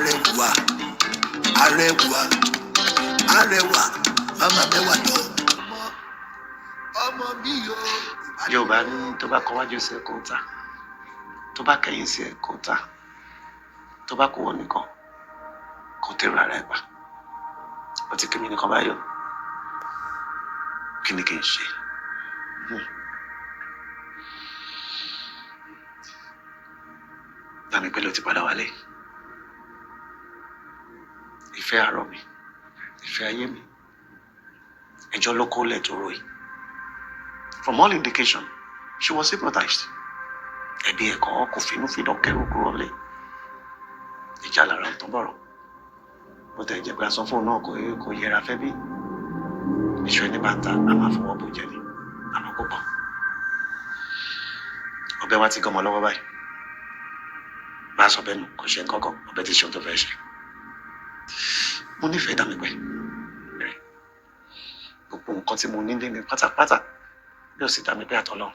Arẹwà, arẹwà, arẹwà, màmá mẹ́wàá lọ. Ọmọ mi o. Yorùbá ní tó bá kọwájú sí ẹ kó ta, tó bá kẹ̀yìn sí ẹ kó ta, tó bá kó wọn nìkan kó tèrò ara ẹ pa. Ó ti kí mi nìkan báyọ̀. Kí ni kí n ṣe? Dàmí pé ló ti padà wálé. Ìfẹ́ àárọ̀ mi, ìfẹ́ ayé mi, ẹjọ́ ló kólẹ̀ tó rò yìí. From all indication, she was hypnotized. Ẹbí ẹ̀kọ́ kò finúfíndọ̀ kẹ́rù kúrò lé. Ìjà lára ń tán bọ̀rọ̀. Bó tẹ̀ jẹ́ pé aṣọ fóònù náà kò yẹra fẹ́ bí. Iṣu ẹni bá ń ta, a máa fọwọ́ bò jẹ ni. Àmọ́ kò pọ̀. Ọbẹ̀ wa ti gọ́mọ lọ́wọ́ báyìí. Bá a sọ bẹ́ẹ̀ nù, kò ṣe nǹkan kan, ọbẹ̀ ti ṣe ohun tó fẹ́ ṣe. Mo nífẹ̀ẹ́ Dàmípẹ́. Gbogbo nǹkan tí mo ní lé mi pátápátá bí ó sì Dàmípẹ́ àtọ́lọ́run.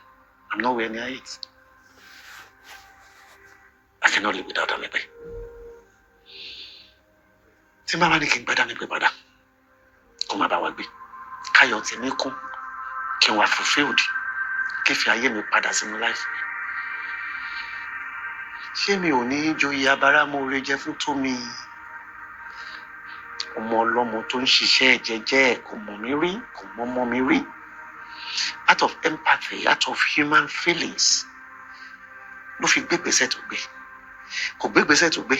I'm nowhere near it. I cannot live without Dàmípẹ́. Tí n bá wá ní kí n gba Dàmípẹ́ padà, kó má bá wa gbé. Káyọ̀ tèmi kún, kí n wà fulfilled, kí fi ayé mi padà sínú life mi. Ṣé mi ò ní joyè abáramóore jẹ fún Tómi? Ọmọ ọlọ́mọ tó ń ṣiṣẹ́ jẹ́jẹ́, kò mọ̀ mí rí, kò mọ́mọ́ mi rí. Out of empathy, out of human feelings, ló fi gbé ìgbésẹ̀ tó gbé. Kò gbé ìgbésẹ̀ tó gbé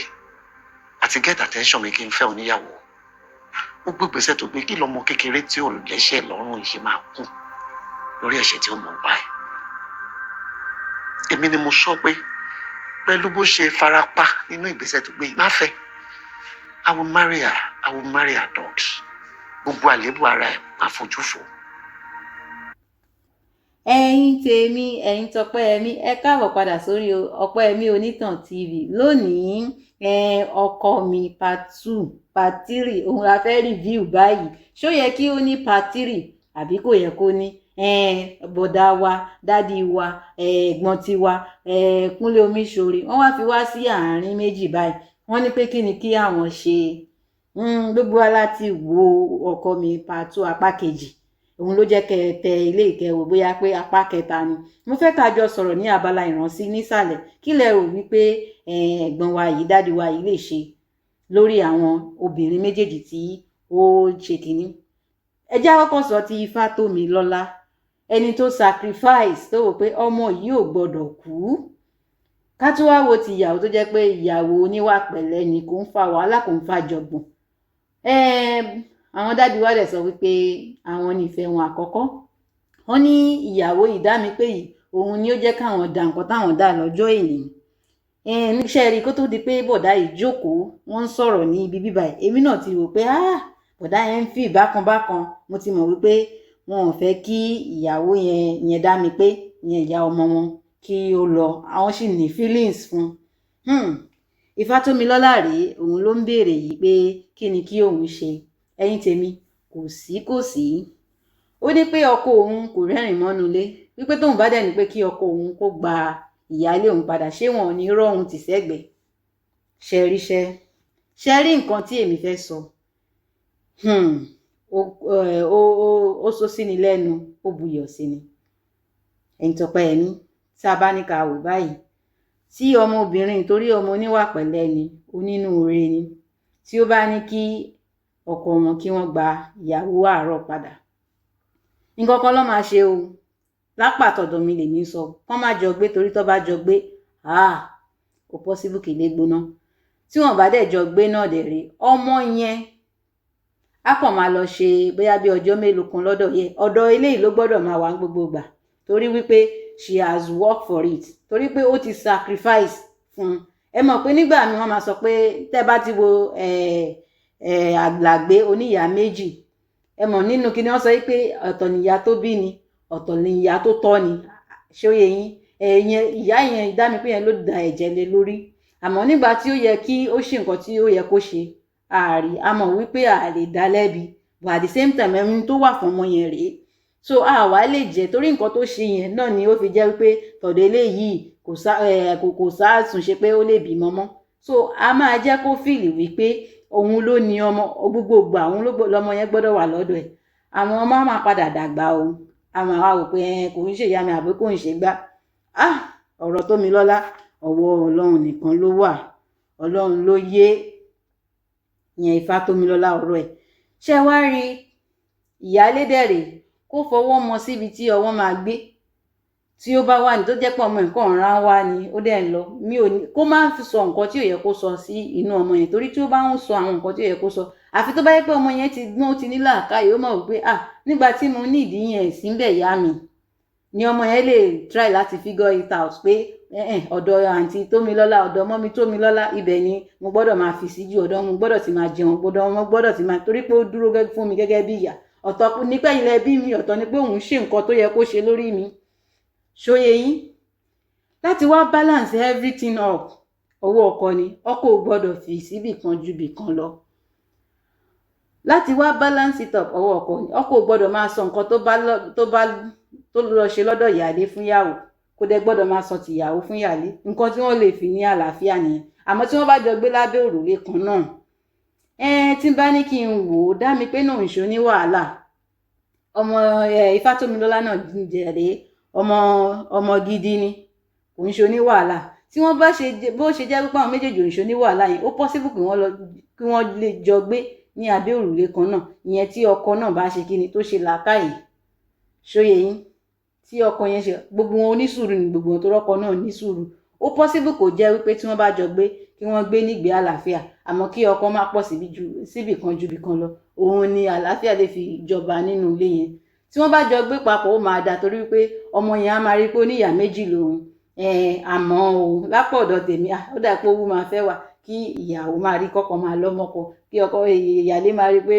àti get attention mi kí n fẹ́ oníyàwó. Ó gbé ìgbésẹ̀ tó gbé kí lọmọ kékeré tí ò lẹ́ṣẹ̀ lọ́rùn yìí ṣe máa kú lórí ẹ̀ṣẹ̀ tí ó mọ̀ pa ẹ̀. Èmi ni mo sọ pé pẹ̀lú bó ṣe farapa nínú ìgbésẹ̀ tó gbé yìí, má fẹ́. I will marry her. I will marry her dogs. Gbogbo àléébù ara ẹ̀ máa fojú fò. Ẹ̀yin tèmi, ẹ̀yin tọpẹ́yẹmí, ẹ káàbọ̀ padà sórí Ọpẹ́yẹmí Onítàn TV lónìí. Ọkọ mi part two, part three, òun la fẹ́ review báyìí. Ṣó yẹ kí ó ní part three àbí kò yẹ kó ní? Bọ̀dá wa, daddy wa, ẹ̀gbọ́n tiwa, Kúnlé Omiṣore, wọ́n wá fi wá sí àárín méjì báyìí. Wọ́n ní pé kí ni kí àwọn ṣe? Gbogbo wa láti wo Ọkọ Mi part two, apá kejì. Òun ló jẹ́ kẹ́ ẹ tẹ ilé ìkẹwò bóyá pé apá kẹta ni. Mo fẹ́ ká jọ sọ̀rọ̀ ní abala ìrántí nísàlẹ̀. Kí lẹ rò wípé ẹ̀gbọ́n wa yìí, daddy wa yìí lè ṣe lórí àwọn obìnrin méjèèjì tí ó ṣe kínní? Ẹ jẹ́ àkọ́kọ́ sọ ti Ifátómilọ́lá, ẹni tó sacrifice, tó wò pé ọmọ yìí ò gbọ́dọ̀ kú. Ká tó wá wo ti ìyàwó tó jẹ́ pé ìyàwó oníwà pẹ̀lẹ́ ni, kò ń fa wàhálà, kò ń fa jọ̀gbọ̀n. Àwọn daddy wa dẹ̀ sọ wípé àwọn nífẹ̀ẹ́ wọn àkọ́kọ́. Wọ́n ní ìyàwó Ìdámipé yìí, òun ni ó jẹ́ káwọn dà nǹkan táwọn dà lọ́jọ́ èní. Ṣe rí, kó tó di pé bọ̀dá yìí jókòó, wọ́n ń sọ̀rọ̀ ní ibi bíbá yìí, èmi náà ti rò pé, ah, bọ̀dá yẹn ń fi bákan bákan. Mo ti mọ̀ wípé wọn ò fẹ́ kí ìyàwó yẹn Dámipé yẹn, ìyá ọmọ wọn, kí ó lọ. Àwọn sì ní feelings fún un. Ifátómilọ́lá rèé, òun ló ń béèrè yìí pé kí ni kí òun ṣe. Ẹ̀yin tèmi, kò sí, kò sí. Ó ní pé ọkọ òun kò rẹ́rìn mọ́nu ilé, wípé tóun bá dẹ̀ ní pé kí ọkọ òun kó gba ìyáálé òun padà, ṣé wọn ò ní rọ́ òun tì sẹ́gbẹ̀ẹ́? Ṣe ríṣẹ́, ṣe rí nǹkan tí èmi fẹ́ sọ? Ó sọ sí ni lẹ́nu, ó buyọ̀ sí ni. Ẹ̀yin Tọpẹ́yẹmí, tí a bá ní ká wò báyìí, tí ọmọbìnrin, torí ọmọ oníwà pẹ̀lẹ́ ni, onínúure ni, tí ó bá ní kí ọkọ wọn kí wọ́n gba ìyàwó àárọ̀ padà, nǹkan kan ló máa ṣe o. Lápá tọ̀dọ̀ mi lèmi sọ, kán má jọ gbé, torí tó bá jọ gbé, ah, kò possible kì í lè gbóná. Tí wọ́n bá dẹ̀ jọ gbé náà dẹ̀ rí, ọmọ yẹn á kàn máa lọ ṣe bóyá bí ọjọ́ mélòó kan lọ́dọ̀ yẹ. Ọ̀dọ̀ eléyìí ló gbọ́dọ̀ máa wà ní gbogbo ìgbà, torí wípé she has worked for it, torí pé ó ti sacrifice fún un. Ẹ mọ̀ pé nígbà míì wọ́n máa sọ pé tẹ́ bá ti wo Àgbàgbé oníyàá méjì, ẹ mọ̀ nínú kí ni wọ́n sọ pé ọ̀tọ̀ níyà tó bí ni, ọ̀tọ̀ níyà tó tọ́ ni. Ṣé ó yé yín? Ẹ̀yẹn ìyá yẹn Dámipé yẹn ló da ẹ̀jẹ̀ lé lórí. Àmọ́ nígbà tí ó yẹ kí ó ṣe nǹkan tí ó yẹ kó ṣe, ààrí a mọ̀ wípé a lè dá lẹ́bi, but at the same time, ẹni tó wà fún ọmọ yẹn rèé. So a wá lè jẹ́ torí nǹkan tó ṣe yẹn náà ni ó fi jẹ́ wípé tọ̀dọ̀ eléyìí kò sá kò sáàtúnṣe pé ó lè bímọ mọ́. So a máa jẹ́ kó feel wípé òun ló ní ọmọ gbogbogbò, àwọn lọmọ yẹn gbọ́dọ̀ wà lọ́dọ̀ ẹ̀. Àwọn ọmọ máa padà dàgbà o, àwọn àwa wò pé kò ń ṣe ìyá mi àbí kò ń ṣe gbá. Ah, ọ̀rọ̀ Tómilọ́lá, ọwọ́ Ọlọ́run nìkan ló wà, Ọlọ́run ló yé ìyẹn Ifátómilọ́lá ọ̀rọ̀ ẹ̀. Ṣé wá rí ìyáálé dẹ̀rẹ̀ kó fọwọ́ mọ síbi tí ọwọ́ máa gbé tí ó bá wà ní tó jẹ́ pé ọmọ nǹkan ọ̀ràn wá ni ó dẹ̀ ń lọ, mi ò ní kó má sọ nǹkan tí ò yẹ kó sọ sí inú ọmọ yẹn, torí tí ó bá ń sọ àwọn nǹkan tí ò yẹ kó sọ, àfi tó bá yẹ pé ọmọ yẹn ti gbọ́n, ó ti ní làákàyè, ó mọ̀ wípé ah, nígbà tí mo ní ìdí yẹn síbẹ̀ yá mi ni ọmọ yẹn lè try láti figure it out pé ọ̀dọ̀ àǹtí Tómilọ́lá, ọ̀dọ̀ mummy Tómilọ́lá, ibẹ̀ ni mo gbọ́dọ̀ máa fi sí jù, ọ̀dọ̀ mo gbọ́dọ̀ ti máa jẹun, ọ̀dọ̀ mo gbọ́dọ̀ ti máa, torí pé ó dúró fún mi gẹ́gẹ́ bí ìyá. Ọ̀tọ̀ ní pé ilẹ̀ bí mi, ọ̀tọ̀ ni pé òun ṣe nǹkan tó yẹ kó ṣe lórí mi. Ṣóye yín? Láti wá balance everything up, ọwọ́ ọkọ ni, ọkọ ò gbọ́dọ̀ fi síbì kan ju bì kan lọ. Láti wá balance it up, ọwọ́ ọkọ ni, ọkọ ò gbọ́dọ̀ máa sọ nǹkan tó bá tó lọ ṣe lọ́dọ̀ ìyáálé fún ìyàwó, kò dẹ̀ gbọ́dọ̀ máa sọ tìyàwó fún ìyáálé. Nǹkan tí wọ́n lè fi ní àlàáfíà nìyẹn. Àmọ́ tí wọ́n bá jọ gbé lábẹ́ òrùlé kan náà, tí n bá ní kí n wò ó dá mi pé náà ń ṣe ní wàhálà. Ọmọ Ifátómilọ́lá náà jẹ̀rẹ̀, ọmọ ọmọ gidi ni, kò ń ṣe oní wàhálà. Tí wọ́n bá ṣe bó ṣe jẹ́ pé àwọn méjèèjì ò ń ṣe oní wàhálà yẹn, ó possible kí wọ́n lè jọ gbé ní abẹ́ òrùlé kan náà. Ìyẹn tí ọkọ náà bá ṣe kíni, tó ṣe làákàyè. Ṣóye yín? Tí ọkọ yẹn ṣe, gbogbo wọn onísùúrù ni gbogbo wọn, tó rọ́kọ náà ní sùúrù, ó possible kò jẹ́ wípé tí wọ́n bá jọ gbé, kí wọ́n gbé nígbé àlàáfíà. Àmọ́ kí ọkọ má pọ̀ síbi ju síbì kan ju ibì kan lọ, òun ni àlàáfíà lè fi jọba nínú ilé yẹn. Tí wọ́n bá jọ gbé papọ̀, ó máa da, torí wípé ọmọ yẹn á máa rí pé ó ní ìyá méjì lòun. Àmọ́ o, lápò ọ̀dọ̀ tèmi, ó dà pé owó máa fẹ́ wà kí ìyàwó máa rí kọ́kọ́ máa lọ́mọkọ, kí ọkọ ìyálé máa rí pé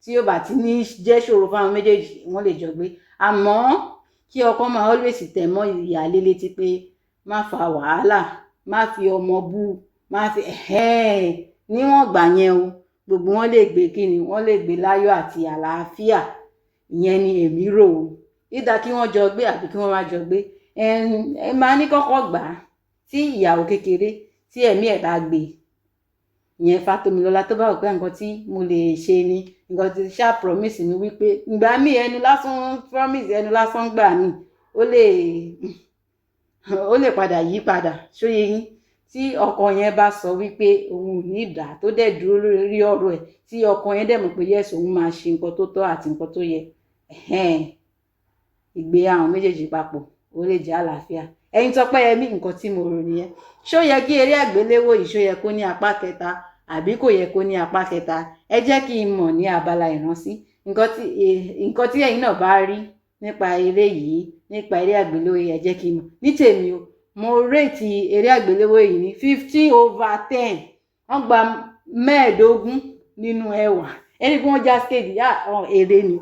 tí ó bá ti ní jẹ́ ṣòro fáwọn méjèèjì, wọ́n lè jọ gbé. Àmọ́ kí ọkọ máa always tẹ̀ mọ́ ìyálé létí pé má fa wàhálà, má fi ọmọ bú, má fi níwọ̀n gbà yẹn o, gbogbo wọn lè gbé kíni, wọ́n lè gbé láyọ̀ àti àlàáfíà. Ìyẹn ni èmi rò ó, ìdá kí wọ́n jọ gbé àbí kí wọ́n má jọ gbé. Ẹ máa ní kọ́kọ́ gbà á tí ìyàwó kékeré tí ẹ̀mí ẹ̀ bá gbé ìyẹn Fátómilọ́lá, tó bá wò pé nǹkan tí mo lè ṣe ni, nǹkan tí ṣá promise mi wípé ìgbà míì ẹnu lásán, promise ẹnu lásán, gbà mí ó lè padà yí padà. Ṣóye yín? Tí ọkọ yẹn bá sọ wípé òun ò ní ìdá, tó dẹ̀ dúró lórí ọ̀rọ̀ ẹ̀, tí ọkọ yẹn dẹ̀ mọ̀ pé yes, òun máa ṣe nǹkan tó tọ́ àti nǹkan tó yẹ, ìgbé àwọn méjèèjì papọ̀, ó lè jẹ́ àlàáfíà. Ẹ̀yin Tọ́pẹ́yẹmí, nǹkan tí mo rò nìyẹn. Ṣó yẹ kí eré àgbéléwò yìí, ṣó yẹ kó ní apá kẹta àbí kò yẹ kó ní apá kẹta? Ẹ jẹ́ kí n mọ̀ ní abala ìrántí nǹkan tí ẹ̀yin náà bá rí nípa eré yìí, nípa eré àgbéléwò yìí. Ẹ jẹ́ kí n mọ̀. Ní tèmi o, mo rate eré àgbéléwò yìí ní 15/10. Wọ́n gba 15 nínú 10. Ẹni pé wọ́n já stage yá eré ni,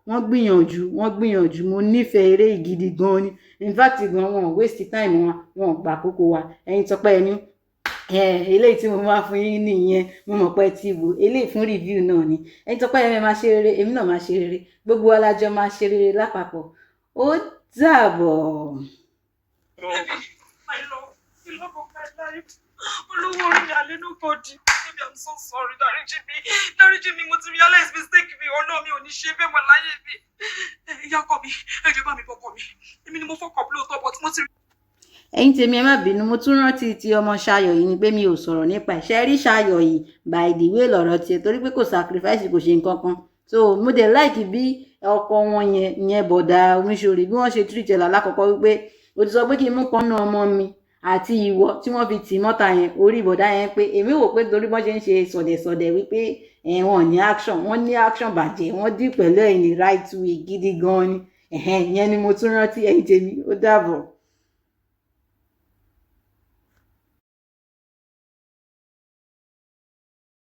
wọ́n gbìyànjú, wọ́n gbìyànjú. Mo nífẹ̀ẹ́ eré yìí gidi gan ni. In fact gan, wọn ò waste time wọn, wọn ò gbà àkókò wa. Ẹ̀yin Tọ́pẹ́yẹmí, eléyìí tí mo máa fún yín nìyẹn. Mo mọ̀ pé tí wò eléyìí fún review náà ni. Ẹ̀yin Tọ́pẹ́yẹmí, máa ṣe rere, èmi náà máa ṣe rere, gbogbo wa la jọ máa ṣe rere lápapọ̀. Ó dàbọ̀. My love, the love of my life. Olówó orí mi, àlẹ́ nobody. Baby, I'm so sorry. Dáríjì mi. Dáríjì mi, mo ti realize mistake mi. Ọlọ́run, mi ò ní ṣe bẹ́ẹ̀ mọ́ láyé mi. Ìyá ọkọ mi, ẹ jọ̀ọ́, bá mi bọ́kọ mi. Èmi ni mo fuck up lóòótọ́, but mo ti Ẹ̀yin tèmi, ẹ má bínú, mo tún rántí ti ọmọ Ṣayọ̀ yìí ni pé mi ò sọ̀rọ̀ nípa ẹ̀. Ṣe rí Ṣayọ̀ yìí, by the way, lọ̀rọ̀ tiẹ̀, torí pé kò sacrifice, kò ṣe nǹkan kan. So mo dẹ̀ like bí ọkọ wọn yẹn, yẹn bọ̀dà Omiṣore, bí wọ́n ṣe treat ẹ̀ lálákọ̀ọ́kọ́, wípé o ti sọ pé kí n mú kan nú ọmọ mi àti ìwọ, tí wọ́n fi tì mọ́ta yẹn orí bọ̀dá yẹn, pé èmi wò pé torí bọ́n ṣe ń ṣe sọ̀dẹ̀sọ̀dẹ̀ wípé wọ́n ní action, wọ́n ní action bàjẹ́, wọ́n dì pẹ̀lú ẹ̀ ní right way gidi gan ni. Ìyẹn ni mo tún rántí. Ẹ̀yin tèmi, ó dàbọ̀.